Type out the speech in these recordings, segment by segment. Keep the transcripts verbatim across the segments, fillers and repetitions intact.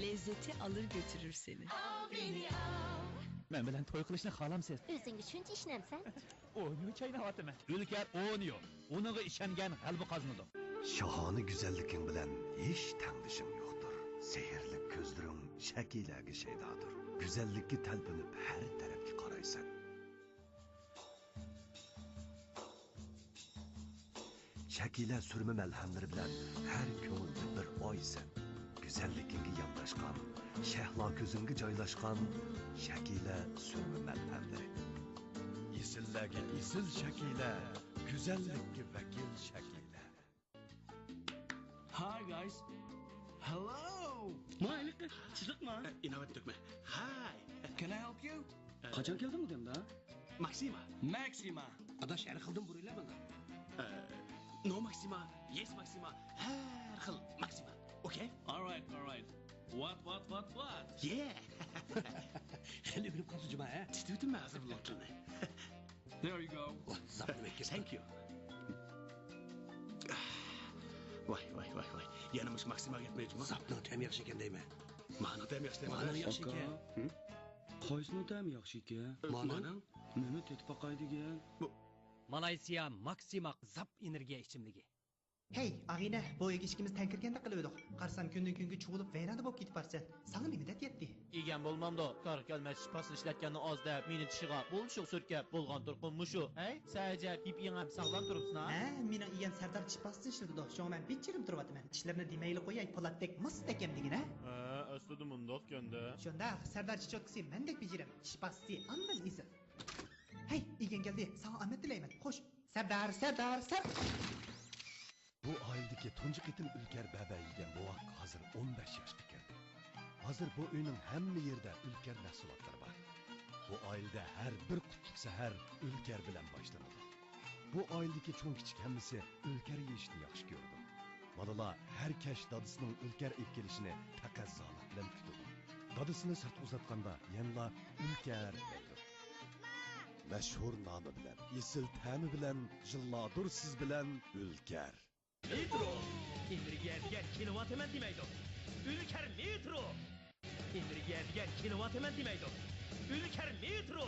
Lezzeti alır götürür seni. مەن بىلەن توي قىلىشنى خالامسىز؟ ئۆزۈڭگە شۇنچە ئىشىنەمسەن؟ ئونيو چايناۋاتىمەن. ئۈلكەر ئونيو، ئۇنىڭغا ئىشەنگەن غەلىبە قازىنىدۇ. شاھانە گۈزەللىكىڭ بىلەن ھېچ تەڭدىشىڭ يوقتۇر. سېھىرلىك كۆزلىرىڭ شەكىلەگە شەيدادۇر. گۈزەللىككە تەلپۈنۈپ ھەر تەرەپكە قارايسەن. شەكىلە سۈرمە مەلھەملىرى بىلەن ھەر كۆڭۈلدە بىر ئايسەن. گۈزەللىكىڭگە يانداشقان، شەھلا كۆزۈڭگە جايلاشقان شەكىلە سۈرمە مەلھەملىرى. ئېسىللەرگە ئېسىل شەكىلە، گۈزەللىككە ۋەكىل شەكىلە. Hi guys. Hello. ما ھېلىقى چىلىقما؟ ئىناۋەت تۆكمە. Hi. Can I help you? قاچان كەلدىڭ دەمدا؟ Maxima. Maxima. ئاداش، ھەر خىلدىن بۇرۇيلا ماڭا. No Maxima, yes Maxima، ھەر خىل Maxima. Okay? All right, all right. What, what, what, what? Yeah. خېلى ئۆگىنىپ قاپسىز جۇما، ھە؟ تىتىۋېتىمەن ھازىر بۇلارنى. There you go. ۋاھ، زاپنى بەك كەسكەن. Thank you. ۋاي، ۋاي، ۋاي، ۋاي. يەنە مۇشۇ ماكسىماغا يەتمەيدۇ. زاپنىڭ تەمى ياخشى ئىكەن دەيمەن. مانىڭ تەمى ياخشى دەيمەن. مانىڭ ياخشى ئىكەن. قايسىنىڭ تەمى ياخشى ئىكەن؟ مانىڭ. مېنى تېتىپ باقاي دېگەن. بۇ. مالايسىيا ماكسىما زاپ ئېنېرگىيە ئىچىملىكى. ھەي، ئاغىنە، بويىگە ئىككىمىز تەڭ كىرگەندەك قىلىۋىدۇق. قارىسام، كۈندىن-كۈنگە چۇۋۇلۇپ، ۋەيرانە بولۇپ كېتىپ بارىسەن. ساڭا نېمە دەپ يەتتى؟ ئىگەم بولمامدۇ؟ كارى كەلمەس چىشپاسنى ئىشلەتكەننى ئاز دەپ، مېنى چىشىغا بولۇشۇغا سۈركەپ، بولغان تۇرقۇم مۇشۇ. ھەي، سەن ئەجەب يېپيېڭى ھەم ساغلام تۇرۇپسىنا؟ ھە، مېنىڭ ئىگەم سەردار چىشپاسنى ئىشلىتىدۇ، شۇڭا مەن بىجىرىم تۇرۇۋاتىمەن. چىشلىرىنى دېمەيلا قوياي، پولاتتەك مۇستەھكەم دېگىنە. ھە، ئەسلىدە مۇنداق ئىكەن-دە. شۇنداق، سەردار چېچوتكىسى مەندەك بىجىرىم، چىشپاسى ئاندىن ئېسىل. ھەي، ئىگەڭ كەلدى، ساڭا ئامەت تىلەيمەن. خوش. سەردار، سەردار، سەر. بۇ ئائىلىدىكى تۇنجى قېتىم ئۈلكەر بەبە يېگەن بوۋاق ھازىر ئون بەش ياشقا كىردى. ھازىر بۇ ئۆينىڭ ھەممە يېرىدە ئۈلكەر مەھسۇلاتلىرى بار. بۇ ئائىلىدە ھەر بىر قۇتلۇق سەھەر ئۈلكەر بىلەن باشلىنىدۇ. بۇ ئائىلىدىكى چوڭ-كىچىك ھەممىسى ئۈلكەر يېيىشنى ياخشى كۆرىدۇ. بالىلار ھەر كەچ دادىسىنىڭ ئۈلكەر ئېلىپ كېلىشىنى تەقەززالىق بىلەن كۈتىدۇ. دادىسىنى سىرتقا ئۇزاتقاندا يەنىلا ئۈلكەر دەيدۇ. مەشھۇر نامى بىلەن، ئېسىل تەمى بىلەن يىللاردۇر سىز بىلەن ئۈلكەر. مېترو! ئېنېرگىيە دېگەن كىلوۋاتتىمەن دېمەيدۇ. ئۈلكەر مېترو! ئېنېرگىيە دېگەن كىلوۋاتتىمەن دېمەيدۇ. ئۈلكەر مېترو!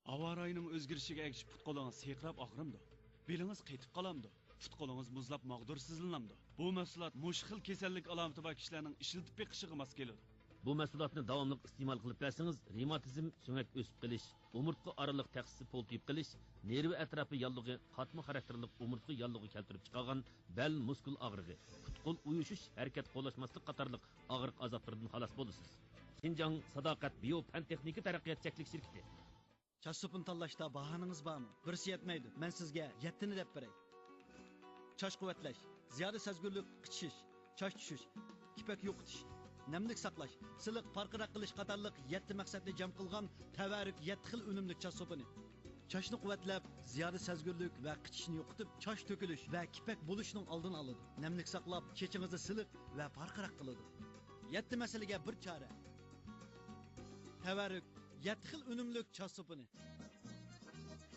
ھاۋا رايىنىڭ ئۆزگىرىشىگە ئەگىشىپ پۇت-قولىڭىز سىرقىراپ ئاغرىمدۇ؟ بېلىڭىز قېتىپ قالامدۇ؟ پۇت-قولىڭىز مۇزلاپ ماغدۇرسىزلىنامدۇ؟ بۇ مەھسۇلات مۇشۇ خىل كېسەللىك ئالامىتى بار كىشىلەرنىڭ ئىشلىتىپ بېقىشىغا ماس كېلىدۇ. بۇ مەھسۇلاتنى داۋاملىق ئىستېمال قىلىپ بەرسىڭىز، رېماتىزم، سۆڭەك ئۆسۈپ قېلىش، ئومۇرتقا ئارىلىق تەخسىسى پولتىيىپ قېلىش، نېرۋا ئەتراپى ياللۇغى، قاتما خاراكتېرلىك ئومۇرتقا ياللۇغى كەلتۈرۈپ چىقارغان بەل مۇسكۇل ئاغرىقى، پۇت-قول ئۇيۇشۇش، ھەرىكەت قولاشماسلىق قاتارلىق ئاغرىق ئازابلىرىدىن خالاس بولىسىز. شىنجاڭ ساداقەت بىيو پەن تېخنىكا تەرەققىيات چەكلىك شىركىتى. چاچ سوپۇنى تاللاشتا باھانىڭىز بارمۇ؟ بىرسى يەتمەيدۇ. مەن سىزگە يەتتىنى دەپ بېرەي. چاچ قۇۋۋەتلەش، زىيادە سەزگۈرلۈك، قىچىشىش، چاچ چۈشۈش، كېپەك يوقىتىش، نەملىك ساقلاش، سىلىق، پارقىراق قىلىش قاتارلىق يەتتە مەقسەتنى جەم قىلغان تەۋەررۈك يەتتە خىل ئۈنۈملۈك چاچ سوپۇنى. چاچنى قۇۋۋەتلەپ، زىيادە سەزگۈرلۈك ۋە قىچىشىشنى يوقىتىپ، چاچ تۆكۈلۈش ۋە كېپەك بولۇشنىڭ ئالدىنى ئالىدۇ. نەملىك ساقلاپ، چېچىڭىزنى سىلىق ۋە پارقىراق قىلىدۇ. يەتتە مەسىلىگە بىر چارە. تەۋەررۈك يەتتە خىل ئۈنۈملۈك چاچ سوپۇنى.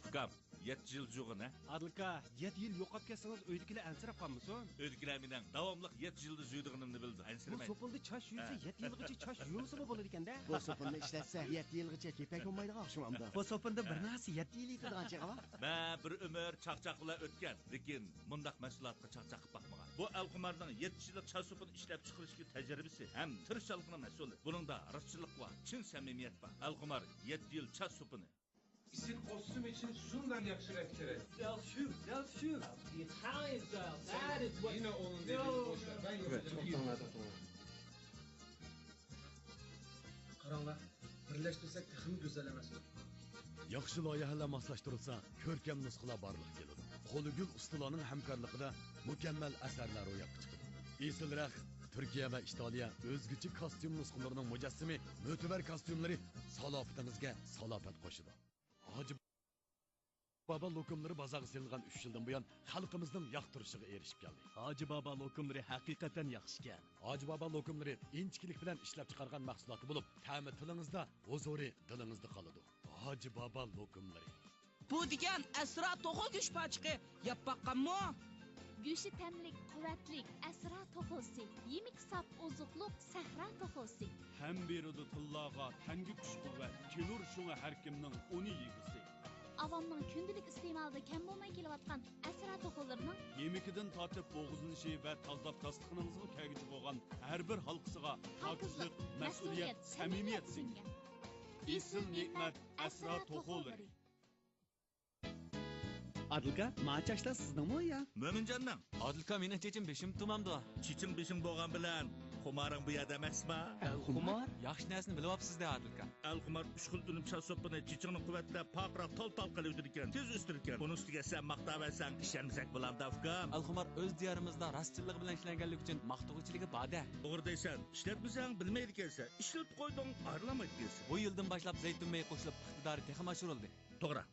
ئۇكام، يەتتە يىل جۇغىن ھە؟ ئادىل ئاكا، يەتتە يىل يوقاپ كەتسىڭىز، ئۆيدىكىلەر ئەنسىرەپ قالمىسۇن؟ ئۆيدىكىلەر مېنىڭ داۋاملىق يەتتە يىلدا جۇيىدىغىنىمنى بىلىدۇ، بۇ ئەنسىرىمەيدۇ. سوپۇندا چاچ يۇيۇلسا، ھە، يەتتە يىلغىچە چاچ يۇيۇلسىمۇ بولىدىكەن-دە. بۇ سوپۇننى ئىشلەتسە، يەتتە يىلغىچە كېپەك بولمايدىغان ئوخشىمامدۇ؟ بۇ سوپۇندا بىر نەرسە يەتتە يىل يېتىدىغان چېغى بار. مەن بىر ئۆمۈر چاقچاق بىلەن ئۆتكەن، لېكىن مۇنداق مەھسۇلاتقا چاقچاق قىلىپ باقمىغان. بۇ ئەلخۇمارنىڭ يەتتە يىللىق چاچ سوپۇنى ئىشلەپچىقىرىشتىكى تەجرىبىسى ھەم تىرىشچانلىقىنىڭ مەھسۇلى. بۇنىڭدا راستچىللىق بار، چىن سەمىمىيەت بار. ئەلخۇمار يەتتە يىل چاچ سوپۇنى. İsik olsun için şundan yaxshi rep kerak. Yalshıv, yalshıv. Behind, child. That is what. Yine onun dediğini boş ver. Ben yapacağım. Çok iyi anladım. Qaranglar, birlashtirsak texmi go'zal emasmi? ياخشى لايىھەلەر ماسلاشتۇرۇلسا، كۆركەم نۇسخىلار بارلىققا كېلىدۇ. قولى گۈل ئۇستىلارنىڭ ھەمكارلىقىدا مۇكەممەل ئەسەرلەر روياپقا چىقىدۇ. ئېسىل رەخت، تۈركىيە ۋە ئىتالىيە ئۆزگىچە كاستيۇم نۇسخىلىرىنىڭ مۇجەسسىمى مۆتىۋەر كاستيۇملىرى سالاپىتىڭىزگە سالاپەت قوشىدۇ. ھاجى بابا لوكۇملىرى بازارغا سېلىنغان ئۈچ يىلدىن بۇيان، خەلقىمىزنىڭ ياقتۇرۇشىغا ئېرىشىپ كەلدى. ھاجى بابا لوكۇملىرى ھەقىقەتەن ياخشىكەن. ھاجى بابا لوكۇملىرى ئىنچىكىلىك بىلەن ئىشلەپچىقارغان مەھسۇلاتى بولۇپ، تەمى تىلىڭىزدا، ھۇزۇرى دىلىڭىزدا قالىدۇ. ھاجى بابا لوكۇملىرى. بۇ دېگەن ئەسرا توخۇ گۆش پاچىقى يەپ باققانمۇ؟ گۆشى تەملىك، قۇۋۋەتلىك ئەسرا توخۇسى، يېمىك ساپ ئوزۇقلۇق سەھرا توخۇسى. ھەم بېرىدۇ تىللاغا تەنگە كۈچ-قۇۋۋەت، كېلۇر شۇڭا ھەر كىمنىڭ ئۇنى يېگۈسى. ئاۋامنىڭ كۈندىلىك ئىستېمالىدا كەم بولماي كېلىۋاتقان ئەسرا توخۇلىرىنىڭ يېمىكىدىن تارتىپ بوغۇزلىنىشى ۋە تازىلاپ داستىخىنىڭىزغا كەلگۈچى بولغان ھەر بىر ھالقىسىغا پاكىزلىق، مەسئۇلىيەت، سەمىمىيەت سىڭگەن. ئېسىل نېمەت ئەسرا توخۇلىرى. ئادىلكا، ما چاچلار سىزنىڭمۇ يا؟ مۆمىنجاننىڭ. ئادىلكا، مېنىڭ چېچىم بېشىم تۇمامدۇ؟ چېچىڭ بېشىڭ بولغان بىلەن خۇمارىڭ بۇ يەردە ئەمەسما؟ ئەلخۇمار؟ ياخشى نەرسىنى بىلىۋاپسىز-دە، ئادىلكا. ئەلخۇمار ئۈچ خىل ئۈنۈم چاچ سوپىنى چېچىڭنى قۇۋۋەتلەپ، پارقىراق تال-تال قىلىۋېتىدىكەن، تېز ئۆستۈرىدىكەن. بۇنىڭ ئۈستىگە سەن ماختاۋەرسەڭ، ئىشەنمىسەك بولامدا، ئۇكام؟ ئەلخۇمار ئۆز دىيارىمىزدا راستچىللىقى بىلەن ئىشلەنگەنلىكى ئۈچۈن ماختىغۇچىلىكى بار-دە. توغرا دەيسەن، ئىشلەتمىسەڭ بىلمەيدىكەنسەن، ئىشلىتىپ قويدۇڭ، ئايرىلالمايدىكەنسەن. بۇ يىلدىن باشلاپ زەيتۇن مېيى قوشۇلۇپ، ئىقتىدارى تېخىمۇ ئاشۇرۇلدى. توغرا.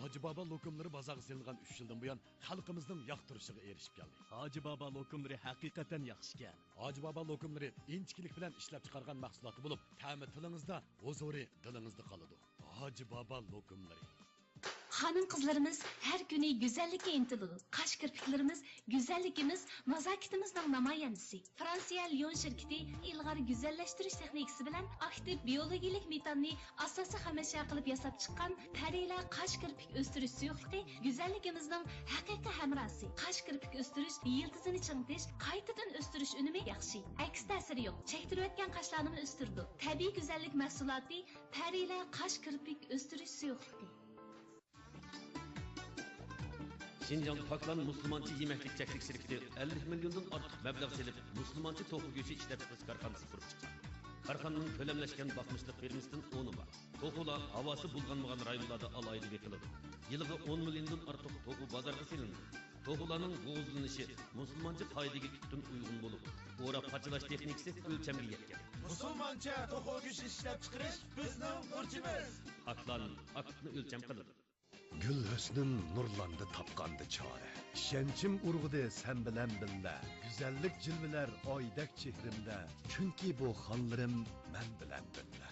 ھاجى بابا لوكۇملىرى بازارغا سېلىنغان ئۈچ يىلدىن بۇيان خەلقىمىزنىڭ ياقتۇرۇشىغا ئېرىشىپ كەلدى. ھاجى بابا لوكۇملىرى ھەقىقەتەن ياخشىكەن. ھاجى بابا لوكۇملىرى ئىنچىكىلىك بىلەن ئىشلەپ چىقارغان مەھسۇلاتى بولۇپ، تەمى تىلىڭىزدا، ھۇزۇرى دىلىڭىزدا قالىدۇ. ھاجى بابا لوكۇملىرى. خانىم-قىزلىرىمىز ھەر كۈنى گۈزەللىككە ئىنتىلىدۇ. قاش كىرپىكلىرىمىز گۈزەللىكىمىز، نازاكىتىمىزنىڭ نامايەندىسى. فرانسىيە ليون شىركىتى ئىلغار گۈزەللەشتۈرۈش تېخنىكىسى بىلەن ئاكتىپ بىيولوگىيىلىك مېتاننى ئاساسىي خامەشيا قىلىپ ياساپ چىققان پەرىلەر قاش كىرپىك ئۆستۈرۈش سۇيۇقلۇقى گۈزەللىكىمىزنىڭ ھەقىقىي ھەمراھسى. قاش كىرپىك ئۆستۈرۈش، يىلتىزىنى چىڭىتىش، قايتىدىن ئۆستۈرۈش ئۈنۈمى ياخشى. ئەكس تەسىرى يوق. چەكتۈرۈۋەتكەن قاشلارنىمۇ ئۆستۈرىدۇ. تەبىئىي گۈزەللىك مەھسۇلاتى پەرىلەر قاش كىرپىك ئۆستۈرۈش سۇيۇقلۇقى. شىنجاڭ پاكلان مۇسۇلمانچە يېمەكلىك چەكلىك شىركىتى ئەللىك مىليوندىن ئارتۇق مەبلەغ سېلىپ، مۇسۇلمانچە توخۇ گۆشى ئىشلەپچىقىرىش كارخانىسى قۇرۇپ چىققان. كارخانىنىڭ كۆلەملەشكەن باقمىچىلىق فېرمىسىدىن ئونى بار. توخۇلار ھاۋاسى بۇلغانمىغان رايونلاردا ئالاھىدە بېقىلىدۇ. يىلىغا ئون مىليوندىن ئارتۇق توخۇ بازارغا سېلىنىدۇ. توخۇلارنىڭ بوغۇزلىنىشى مۇسۇلمانچە قائىدىگە پۈتۈن ئۇيغۇن بولۇپ، ئوراپ پارچىلاش تېخنىكىسى ئۆلچەمگە يەتكەن. مۇسۇلمانچە توخۇ گۆشى ئىشلەپچىقىرىش بىزنىڭ بۇرچىمىز. پاكلان ئاكتىپنى ئۆلچەم قىلىدۇ. گۈل ھۆسنۈم نۇرلاندى تاپقاندا چارە. ئىشەنچىم ئۇرغۇدى سەن بىلەن بىللە. گۈزەللىك جىلۋىلەر ئايدەك چېھرىمدە. چۈنكى بۇ خانلىرىم مەن بىلەن بىللە.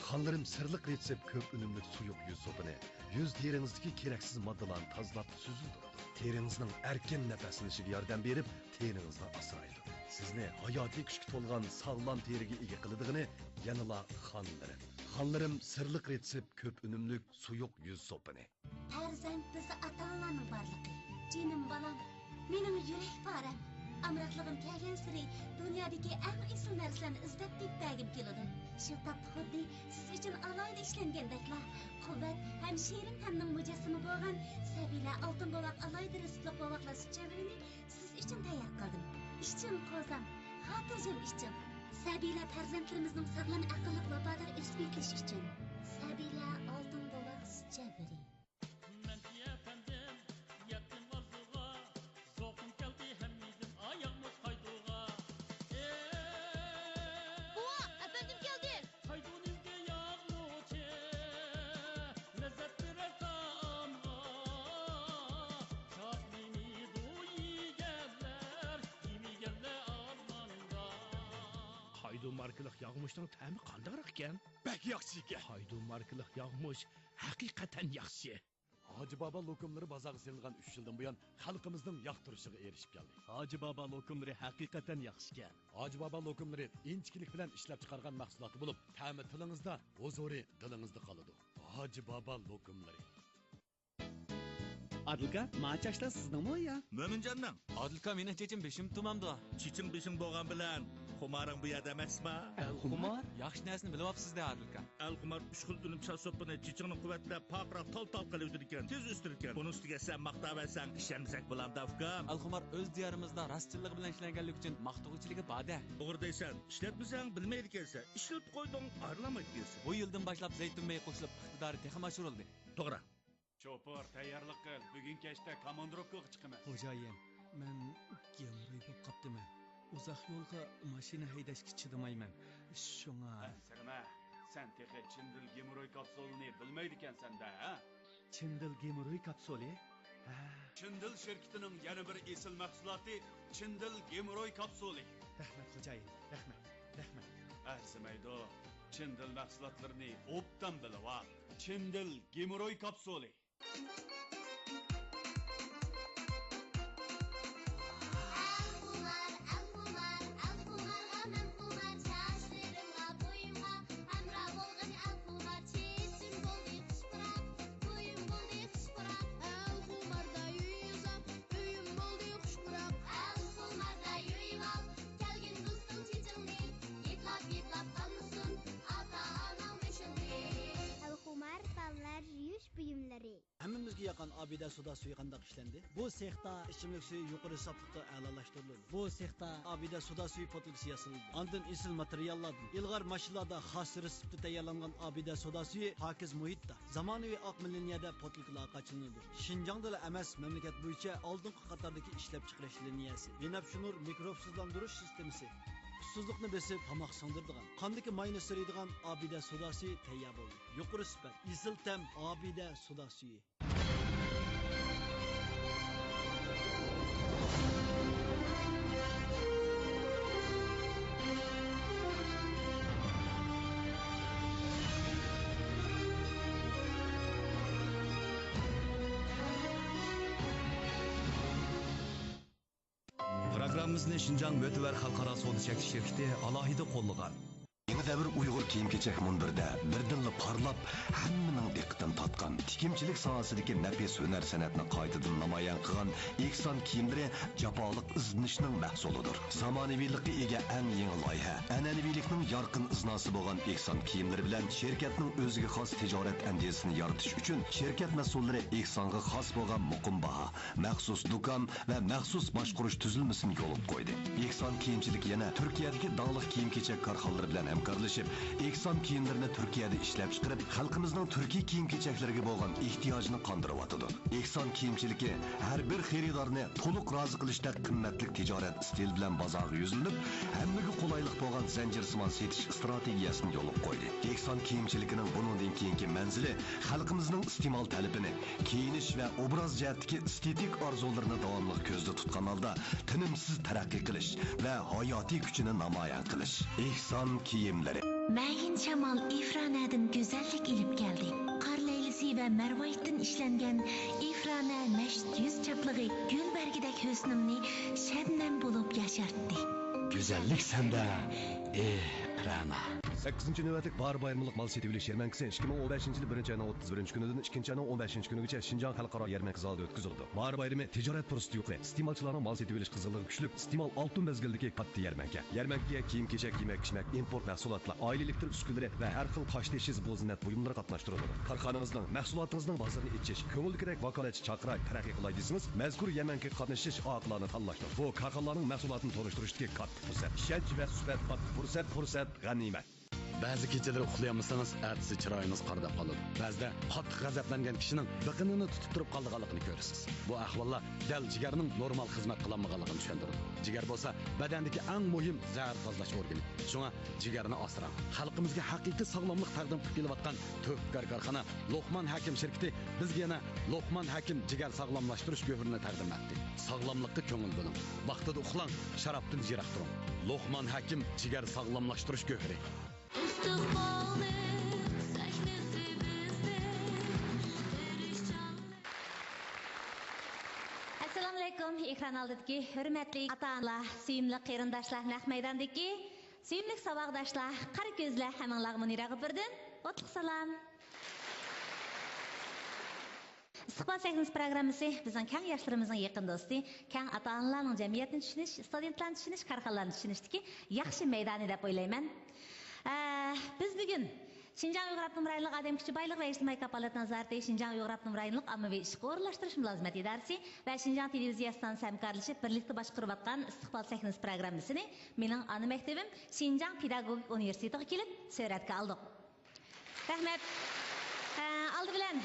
خانلىرىم سىرلىق رېتسېپ كۆپ ئۈنۈملۈك سۇيۇق يۈز سوپىنى يۈز تېرىڭىزدىكى كېرەكسىز ماددىلارنى تازىلاپ سۈزۈلدۈرىدۇ. تېرىڭىزنىڭ ئەركىن نەپەسلىنىشىگە ياردەم بېرىپ، تېرىڭىزنى ئاسرايدۇ. سىزنى ھاياتىي كۈچكە تولغان ساغلام تېرىگە ئىگە قىلىدىغىنى يەنىلا خانلىرىم. خانلىرىم سىرلىق رېتسېپ كۆپ ئۈنۈملۈك سۇيۇق يۈز سوپىنى. پەرزەنت بىزدە ئاتا-ئانىلارنىڭ بارلىقى. جېنىم بالام، مېنىڭ يۈرەك پارەم. ئامراقلىقىم كەلگەنسېرى دۇنيادىكى ئەڭ ئېسىل نەرسىلەرنى ئىزدەپ تېپىپ بەرگۈم كېلىدۇ. شۇ تاپتا خۇددى سىز ئۈچۈن ئالاھىدە ئىشلەنگەندەكلا، قۇۋۋەت ھەم شېرىن تەمنىڭ مۇجەسسىمى بولغان سەبىيلەر ئالتۇن بوۋاق ئالاھىدە رېتسېپلىق بوۋاقلار سۈت چەۋرىنى سىز ئۈچۈن تەييار قىلدىم. ئىچىڭ قوزام، خاتىرجەم ئىچىڭ. سەبىيلەر پەرزەنتلىرىمىزنىڭ ساغلام، ئەقىللىق، ۋاپادار ئۆسۈپ يېتىلىشى ئۈچۈن. سەبىيلەر ئالتۇن بوۋاق سۈت چەۋرى. مەنتى ئەپەندىم، يەتتىم ئارزۇغا، زوقۇم كەلدى ھەم يېدىم ئاياغمۇچ قايدۇغا. ئېي! بوۋا، ئەپەندىم كەلدى! قايدۇنىڭكى ياغمۇچى، لەززەت بېرەر تائامغا، شادلىنىدۇ يېگەنلەر، يېمىگەنلەر ئارماندا. قايدۇ ماركىلىق ياغمۇچنىڭ تەمى قانداقراق ئىكەن؟ بەك ياخشى ئىكەن. قايدۇ ماركىلىق ياغمۇچ ھەقىقەتەن ياخشى. ھاجى بابا لوكۇملىرى بازارغا سېلىنغان ئۈچ يىلدىن بۇيان، خەلقىمىزنىڭ ياقتۇرۇشىغا ئېرىشىپ كەلدى. ھاجى بابا لوكۇملىرى ھەقىقەتەن ياخشىكەن. ھاجى بابا لوكۇملىرى ئىنچىكىلىك بىلەن ئىشلەپ چىقارغان مەھسۇلاتى بولۇپ، تەمى تىلىڭىزدا، ھۇزۇرى دىلىڭىزدا قالىدۇ. ھاجى بابا لوكۇملىرى. ئادىلكا، ما چاچلار سىزنىڭمۇ يا؟ مۆمىنجاننىڭ. ئادىلكا، مېنىڭ چېچىم بېشىم تۇمامدۇ؟ چېچىڭ بېشىڭ بولغان بىلەن خۇمارىڭ بۇ يەردە ئەمەسما؟ ئەلخۇمار؟ ياخشى نەرسىنى بىلىۋاپسىز-دە، ئادىلكا. ئەلخۇمار ئۈچ خىل ئۈنۈم چاچ سوپىنى چېچىڭنى قۇۋۋەتلەپ، پارقىراق تال-تال قىلىۋېتىدىكەن، تېز ئۆستۈرىدىكەن. بۇنىڭ ئۈستىگە سەن ماختاۋەرسەڭ، ئىشەنمىسەك بولامدا، ئۇكام؟ ئەلخۇمار ئۆز دىيارىمىزدا راستچىللىقى بىلەن ئىشلەنگەنلىكى ئۈچۈن ماختىغۇچىلىكى بار-دە. توغرا دەيسەن، ئىشلەتمىسەڭ بىلمەيدىكەنسەن، ئىشلىتىپ قويدۇڭ، ئايرىلالمايدىكەنسەن. بۇ يىلدىن باشلاپ زەيتۇن مېيى قوشۇلۇپ، ئىقتىدارى تېخىمۇ ئاشۇرۇلدى. توغرا. شوپۇر، تەييارلىق قىل، بۈگۈن كەچتە كاماندىروپكىغا چىقىمەن. خوجايىن، مەن گېموروي بولۇپ قاپتىمەن. ئۇزاق يولغا ماشىنا ھەيدەشكە چىدىمايمەن. شۇڭا. ئەنسىرىمە، سەن تېخى چىندىل گېموروي كاپسۇلىنى بىلمەيدىكەنسەن-دە، ھە؟ چىندىل گېموروي كاپسۇلى؟ ھە. چىندىل شىركىتىنىڭ يەنە بىر ئېسىل مەھسۇلاتى چىندىل گېموروي كاپسۇلى. رەھمەت، خوجايىن، رەھمەت، رەھمەت. ئەرزىمەيدۇ، چىندىل مەھسۇلاتلىرىنى ئوبدان بىلىۋال. چىندىل گېموروي كاپسۇلى. ياققان ئابىدە سودا سۈيى قانداق ئىشلەندى؟ بۇ سېختا ئىچىملىك سۈيى يۇقىرى ساپلىقتا ئەلالاشتۇرۇلىدۇ. بۇ سېختا ئابىدە سودا سۈيى پوتۇلكىسى ياسىلىدۇ. ئاندىن ئېسىل ماتېرىياللاردىن، ئىلغار ماشىنىلاردا خاس رېتسېپتتا تەييارلانغان ئابىدە سودا سۈيى پاكىز مۇھىتتا، زامانىۋى ئاقما لىنىيەدە پوتۇلكىلارغا قاچىلىنىدۇ. شىنجاڭدىلا ئەمەس، مەملىكەت بويىچە ئالدىنقى قاتاردىكى ئىشلەپچىقىرىش لىنىيەسى بىنەپشە نۇر مىكروفسۇزلاندۇرۇش سىستېمىسى، ئۇسسۇزلۇقنى بېسىپ، تاماق سىڭدۈرىدىغان، قاندىكى ماينى سۈرىدىغان ئابىدە سودا سۈيى تەييار بولدى. يۇقىرى سۈپەت، ئېسىل تەم ئابىدە سودا سۈيى. پروگراممىمىزنى شىنجاڭ مۆتىۋەر خەلقئارا سودا چەكلىك شىركىتى ئالاھىدە قوللىغان. يېڭى دەۋر ئۇيغۇر كىيىم-كېچەك مۇنبىرىدە بىردىنلا پارلاپ، ھەممىنىڭ دىققىتىنى تارتقان تىكىمچىلىك ساھەسىدىكى نەپىس ھۈنەر-سەنئەتنى قايتىدىن نامايان قىلغان ئېھسان كىيىملىرى جاپالىق ئىزدىنىشنىڭ مەھسۇلىدۇر. زامانىۋىلىققا ئىگە ئەڭ يېڭى لايىھە، ئەنئەنىۋىلىكنىڭ يارقىن ئىزناسى بولغان ئېھسان كىيىملىرى بىلەن شىركەتنىڭ ئۆزىگە خاس تىجارەت ئەندىزىسىنى يارىتىش ئۈچۈن شىركەت مەسئۇللىرى ئېھسانغا خاس بولغان مۇقىم باھا، مەخسۇس دۇكان ۋە مەخسۇس باشقۇرۇش تۈزۈلمىسىنى يولغا قويدى. ئېھسان كىيىمچىلىك يەنە تۈركىيەدىكى داڭلىق كىيىم-كېچەك كارخانىلىرى بىلەن ھەمكارلىشىپ، ئېھسان كىيىملىرىنى تۈركىيەدە ئىشلەپچىقىرىپ، خەلقىمىزنىڭ تۈركىي كىيىم-كېچەكلىرىگە بولغان ئېھتىياجىنى قاندۇرۇۋاتىدۇ. ئېھسان كىيىمچىلىكى ھەر بىر خېرىدارنى تولۇق رازى قىلىشتەك قىممەتلىك تىجارەت ئىستىلى بىلەن بازارغا يۈزلىنىپ، ھەممىگە قولايلىق بولغان زەنجىرسىمان سېتىش ئىستراتېگىيەسىنى يولغا قويدى. ئېھسان كىيىمچىلىكىنىڭ بۇنىڭدىن كېيىنكى مەنزىلى خەلقىمىزنىڭ ئىستېمال تەلىپىنى، كىيىنىش ۋە ئوبراز جەھەتتىكى ئېستېتىك ئارزۇلىرىنى داۋاملىق كۆزدە تۇتقان ھالدا تىنىمسىز تەرەققىي قىلىش ۋە ھاياتىي كۈچىنى نامايان قىلىش. ئېھسان كىيىملىرى. مەيىن شامال ئىفرانەدىن گۈزەللىك ئېلىپ كەلدى. قار لەيلىسى ۋە مەرۋايىتتىن ئىشلەنگەن ئىفرانە مەشت يۈز چاپلىقى گۈل بەرگىدەك ھۆسنۈمنى شەبنەم بولۇپ ياشارتتى. گۈزەللىك سەندە، ئېھ، رەنا. سەككىزىنچى نۆۋەتلىك باھار بايرىملىق مال سېتىۋېلىش يەرمەنكىسى ئىككى مىڭ ئون بەشىنچى يىل بىرىنچى ئاينىڭ ئوتتۇز بىرىنچى كۈنىدىن ئىككىنچى ئاينىڭ ئون بەشىنچى كۈنىگىچە شىنجاڭ خەلقئارا يەرمەنكە زالىدا ئۆتكۈزۈلىدۇ. باھار بايرىمى تىجارەت پۇرسىتى يۇقىرى، ئىستېمالچىلارنىڭ مال سېتىۋېلىش قىزغىنلىقى كۈچلۈك، ئىستېمال ئالتۇن مەزگىلىدىكى كاتتا يەرمەنكە. يەرمەنكىگە كىيىم-كېچەك، يېمەك-ئىچمەك، ئىمپورت مەھسۇلاتلار، ئائىلە ئېلېكتر ئۈسكۈنىلىرى ۋە ھەر خىل تاش تېشى زىبۇ-زىننەت بۇيۇملىرى قاتناشتۇرۇلىدۇ. كارخانىڭىزنىڭ، مەھسۇلاتىڭىزنىڭ بازىرىنى ئېچىش، كۆڭۈلدىكىدەك ۋاكالەتچى چاقىراي، تەرەققىي قىلاي دېسىڭىز، مەزكۇر يەرمەنكىگە قاتنىشىش ئاقىلانە تاللاشتۇر. بۇ كارخانىلارنىڭ مەھسۇلاتىنى تونۇشتۇرۇشتىكى كاتتا پۇرسەت. ئىشەنچ ۋە سۈپەت كاتتا پۇرسەت، پۇرسەت، غەنىيمەت. بەزى كېچىلىرى ئۇخلىيالمىسىڭىز، ئەتىسى چىرايىڭىز قارىداپ قالىدۇ. بەزىدە قاتتىق غەزەپلەنگەن كىشىنىڭ بېقىنىنى تۇتۇپ تۇرۇپ قالىدىغانلىقىنى كۆرىسىز. بۇ ئەھۋاللار دەل جىگەرنىڭ نورمال خىزمەت قىلالمىغانلىقىنى چۈشەندۈرىدۇ. جىگەر بولسا بەدەندىكى ئەڭ مۇھىم زەھەر تازىلاش ئورگىنى. شۇڭا جىگەرنى ئاسراڭ. خەلقىمىزگە ھەقىقىي ساغلاملىق تەقدىم قىلىپ كېلىۋاتقان تۆھپىكار كارخانا لوقمان ھەكىم شىركىتى بىزگە يەنە لوقمان ھەكىم جىگەر ساغلاملاشتۇرۇش گۆھىرىنى تەقدىم ئەتتى. ساغلاملىققا كۆڭۈل بۆلۈڭ. ۋاقتىدا ئۇخلاڭ، شارابتىن يىراق تۇرۇڭ. لوقمان ھەكىم جىگەر ساغلاملاشتۇرۇش گۆھىرى. ئىستىقبالنىڭ سەھنىسى بىزدە تىرىشچانلىق. ئەسسالامۇئەلەيكۇم، ئېكران ئالدىدىكى ھۆرمەتلىك ئاتا-ئانىلار، سۆيۈملۈك قېرىنداشلار، نەق مەيداندىكى سۆيۈملۈك ساۋاقداشلار، قارا كۆزلەر، ھەممىڭلارغا مۇنىرە غوپۇردىن ئوتلۇق سالام. ئىستىقبال سەھنىسى پروگراممىسى بىزنىڭ كەڭ ياشلىرىمىزنىڭ يېقىن دوستى، كەڭ ئاتا-ئانىلارنىڭ جەمئىيەتنى چۈشىنىش، ستۇدېنتلارنى چۈشىنىش، كارخانىلارنى چۈشىنىشتىكى ياخشى مەيدانى دەپ ئويلايمەن. ئە، بىز بۈگۈن شىنجاڭ ئۇيغۇر ئاپتونوم رايونلۇق ئادەم كۈچى بايلىقى ۋە ئىجتىمائىي كاپالەت نازارىتى، شىنجاڭ ئۇيغۇر ئاپتونوم رايونلۇق ئاممىۋى ئىشقا ئورۇنلاشتۇرۇش مۇلازىمەت ئىدارىسى ۋە شىنجاڭ تېلېۋىزىيە ئىستانسىسى ھەمكارلىشىپ بىرلىكتە باشقۇرۇۋاتقان ئىستىقبال سەھنىسى پروگراممىسىنى مېنىڭ ئانا مەكتىۋىم شىنجاڭ پېداگوگىك ئۇنىۋېرسىتېتىغا كېلىپ سۈرەتكە ئالدۇق. رەھمەت. ئە، ئالدى بىلەن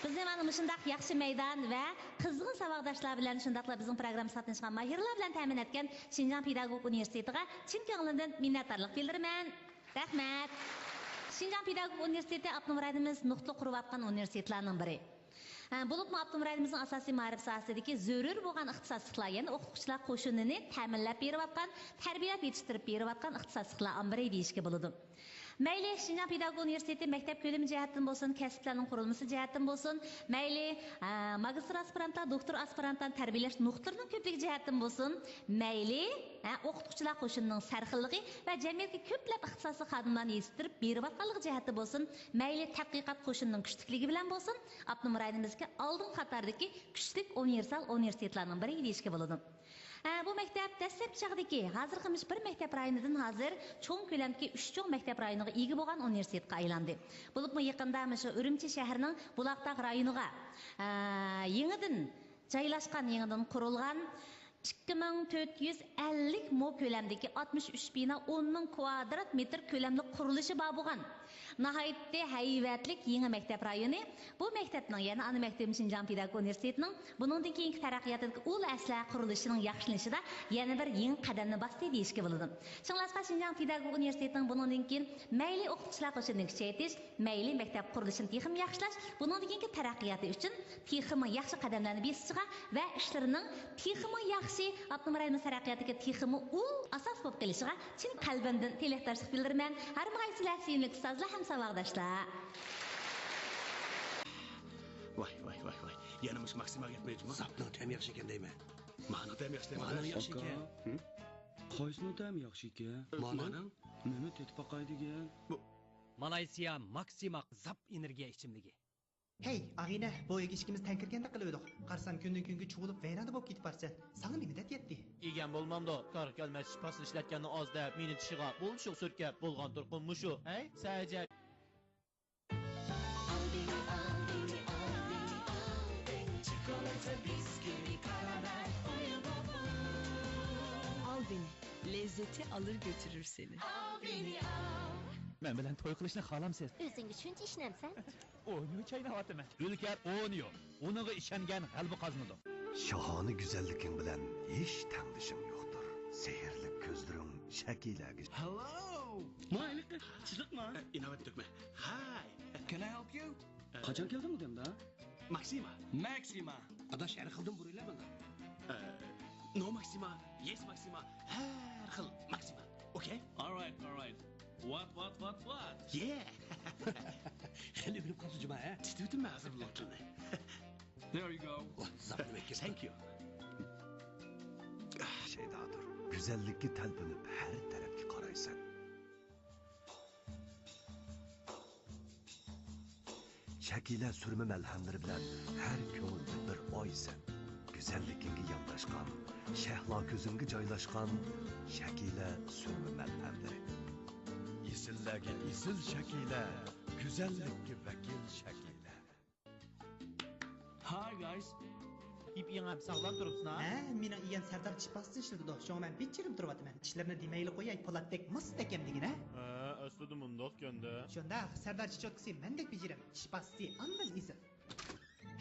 بىزنى مانا مۇشۇنداق ياخشى مەيدان ۋە قىزغىن ساۋاقداشلار بىلەن، شۇنداقلا بىزنىڭ پروگراممىسىغا قاتناشقان ماھىرلار بىلەن تەمىن ئەتكەن شىنجاڭ پېداگوگىك ئۇنىۋېرسىتېتىغا چىن كۆڭلۈمدىن مىننەتدارلىق بىلدۈرىمەن. رەھمەت. شىنجاڭ پېداگوگىك ئۇنىۋېرسىتېتى ئاپتونوم رايونىمىز نۇقتىلىق قۇرۇۋاتقان ئۇنىۋېرسىتېتلارنىڭ بىرى. ھە، بولۇپمۇ ئاپتونوم رايونىمىزنىڭ ئاساسىي مائارىپ ساھەسىدىكى زۆرۈر بولغان ئىختىساسلىقلار، يەنى ئوقۇتقۇچىلار قوشۇنىنى تەمىنلەپ بېرىۋاتقان، تەربىيەلەپ يېتىشتۈرۈپ بېرىۋاتقان ئىختىساسلىقلار ئامبىرى دېيىشكە بولىدۇ. مەيلى شىنجاڭ پېداگوگىك ئۇنىۋېرسىتېتى مەكتەپ كۆلىمى جەھەتتىن بولسۇن، كەسىپلەرنىڭ قۇرۇلمىسى جەھەتتىن بولسۇن، مەيلى، ئە، ماگىستر ئاسپىرانتلار، دوكتور ئاسپىرانتلارنى تەربىيەلەش نۇقتىلىرىنىڭ كۆپلۈكى جەھەتتىن بولسۇن، مەيلى، ئە، ئوقۇتقۇچىلار قوشۇنىنىڭ سەرخىللىقى ۋە جەمئىيەتكە كۆپلەپ ئىختىساسلىق خادىملارنى يېتىشتۈرۈپ بېرىۋاتقانلىقى جەھەتتىن بولسۇن، مەيلى تەتقىقات قوشۇنىنىڭ كۈچلۈكلۈكى بىلەن بولسۇن، ئاپتونوم رايونىمىزدىكى ئالدىنقى قاتاردىكى كۈچلۈك ئۇنىۋېرسال ئۇنىۋېرسىتېتلارنىڭ بىرى دېيىشكە بولىدۇ. ئە، بۇ مەكتەپ دەسلەپكى چاغدىكى، ھازىرقى مۇشۇ بىر مەكتەپ رايونىدىن ھازىر چوڭ كۆلەمدىكى ئۈچ چوڭ مەكتەپ رايونىغا ئىگە بولغان ئۇنىۋېرسىتېتقا ئايلاندى. بولۇپمۇ يېقىندا مۇشۇ ئۈرۈمچى شەھىرىنىڭ بۇلاقداغ رايونىغا، ئە، يېڭىدىن جايلاشقان، يېڭىدىن قۇرۇلغان ئىككى مىڭ تۆت يۈز ئەللىك مو كۆلەمدىكى ئاتمىش ئۈچ بىنا، ئون مىڭ كۋادرات مېتىر كۆلەملىك قۇرۇلۇشى بار بولغان ناھايىتى ھەيۋەتلىك يېڭى مەكتەپ رايونى. بۇ مەكتەپنىڭ، يەنى ئانا مەكتىپىم شىنجاڭ پېداگوگىكا ئۇنىۋېرسىتېتىنىڭ بۇنىڭدىن كېيىنكى تەرەققىياتىدىكى ئۇل ئەسلىھە قۇرۇلۇشىنىڭ ياخشىلىنىشىدا يەنە بىر يېڭى قەدەمنى باستى دېيىشكە بولىدۇ. شۇڭلاشقا، شىنجاڭ پېداگوگىكا ئۇنىۋېرسىتېتىنىڭ بۇنىڭدىن كېيىن مەيلى ئوقۇتقۇچىلار قوشۇنىنى كۈچەيتىش، مەيلى مەكتەپ قۇرۇلۇشىنى تېخىمۇ ياخشىلاش، بۇنىڭدىن كېيىنكى تەرەققىياتى ئۈچۈن تېخىمۇ ياخشى قەدەملەرنى بېسىشىغا ۋە ئىشلىرىنىڭ تېخىمۇ ياخشى، ئاپتونوم رايونىمىز تەرەققىياتىدىكى تېخىمۇ ئۇل ئاساس بولۇپ قېلىشىغا چىن قەلبىمدىن تىلەكداشلىق بىلدۈرىمەن. ھەر ماڭايسىلەر، سۆيۈملۈك ئۇستازلار ھەم ساۋاقداشلار! ۋاي، ۋاي، ۋاي، ۋاي. يەنە مۇشۇ ماكسىما گەپمۇ جۇمۇ؟ زاپنىڭ تەمى ياخشى ئىكەن دەيمەن. مانىڭ تەمى ياخشى دەيمەن. مانىڭ ياخشى ئىكەن. ھە؟ قايسىنىڭ تەمى ياخشى ئىكەن؟ مانىڭ. مانىڭ؟ مېمۇ تېتىپ باقاي دېگەن. بۇ مالايسىيا ماكسىما زاپ ئېنېرگىيە ئىچىملىكى. ھەي، ئاغىنە، بويىغا ئىككىمىز تەڭ كىرگەندەك قىلىۋىدۇق. قارىسام، كۈندىن-كۈنگە چۇۋۇلۇپ، ۋەيرانە بولۇپ كېتىپ بارىسەن. ساڭا نېمە دەرد يەتتى؟ يېگەن بولمامدۇ؟ كارغا كەلمەس شىپاسىنى ئىشلەتكەننى ئاز دەپ، مېنى چىشىغا بولۇشۇق سۈركەپ، بولغان تۇرقۇم مۇشۇ. ھەي، سەجەك. ئالدىنى، ئالدىنى، ئالدىنى، ئالدىنى. چىكولاتە، بىسكىۋىت، كارامېل، ئويۇن توپى. ئالدىنى، لەززىتى ئالىر گۆتۈرۈر سېنى. ئالدىنى ئال. مەن بىلەن توي قىلىشنى خالامسىز؟ ئۆزۈڭگە شۇنچە ئىشىنەمسەن؟ ئويۇن چايناۋاتىمەن. ئۈلكەر ئونيو، ئۇنىڭغا ئىشەنگەن غەلىبە قازىنىدۇ. شاھانە گۈزەللىكىڭ بىلەن ھېچ تەڭدىشىڭ يوقتۇر. سېھىرلىك كۆزلىرىڭ شەكىلەگە. ھالو! ما ھېلىقى چىزىقما؟ ئىناۋەت تۈكمە. ھاي! Can I help you? قاچان كەلدىڭ دەمدە؟ ماكسىما. ماكسىما. ئاداش، ھەر خىلدىن بۇرۇيلا ماڭا. نو ماكسىما، يېس ماكسىما، ھەر خىل ماكسىما. ئوكەي؟ All right, all right. What, what, what, what? Yeah. خېلى ئۆگىنىپ قاپسىز جۇما، ھە؟ تىتىۋېتىمەن ھازىر بۇلۇڭ تىلىنى. There you go. زاپنى بەك كەتتى. Thank you. شەيدادۇر. گۈزەللىككە تەلپۈنۈپ ھەر تەرەپكە قارايسەن. شەكىلە سۈرمە مەلھەملىرى بىلەن ھەر كۆڭۈلدە بىر ئايسەن. گۈزەللىكىڭگە يانداشقان، شەھلا كۆزۈڭگە جايلاشقان شەكىلە سۈرمە مەلھەملىرى. ئېسىللەرگە ئېسىل شەكىلە، گۈزەللىككە ۋەكىل شەكىلە. Hi guys. يېپيېڭى ھەم ساغلام تۇرۇپسىنا؟ ھە، مېنىڭ ئىگەم سەردار چىش پاستىسىنى ئىشلىتىدۇ، شۇڭا مەن بىچىرىم تۇرۇۋاتىمەن. چىشلىرىنى دېمەيلا قوياي، پولاتتەك مۇستەھكەم دېگىنە. ھە، ئەسلىدە مۇنداقكەن-دە. شۇنداق، سەردار چېچوتكىسى مەندەك بېجىرىم، چىش پاستىسى ئاندىن ئېسىل.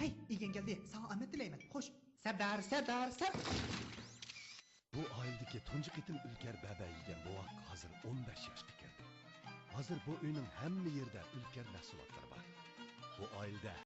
ھەي، ئىگەڭ كەلدى، ساڭا ئامەت تىلەيمەن، خوش. سەردار، سەردار، سەر. بۇ ئائىلىدىكى تۇنجى قېتىم ئۈلكەر بەبە يېگەن بوۋاق ھازىر ئون بەش ياشقا كىردى. ھازىر بۇ ئۆينىڭ ھەممە يېرىدە ئۈلكەر مەھسۇلاتلىرى بار. بۇ ئائىلىدە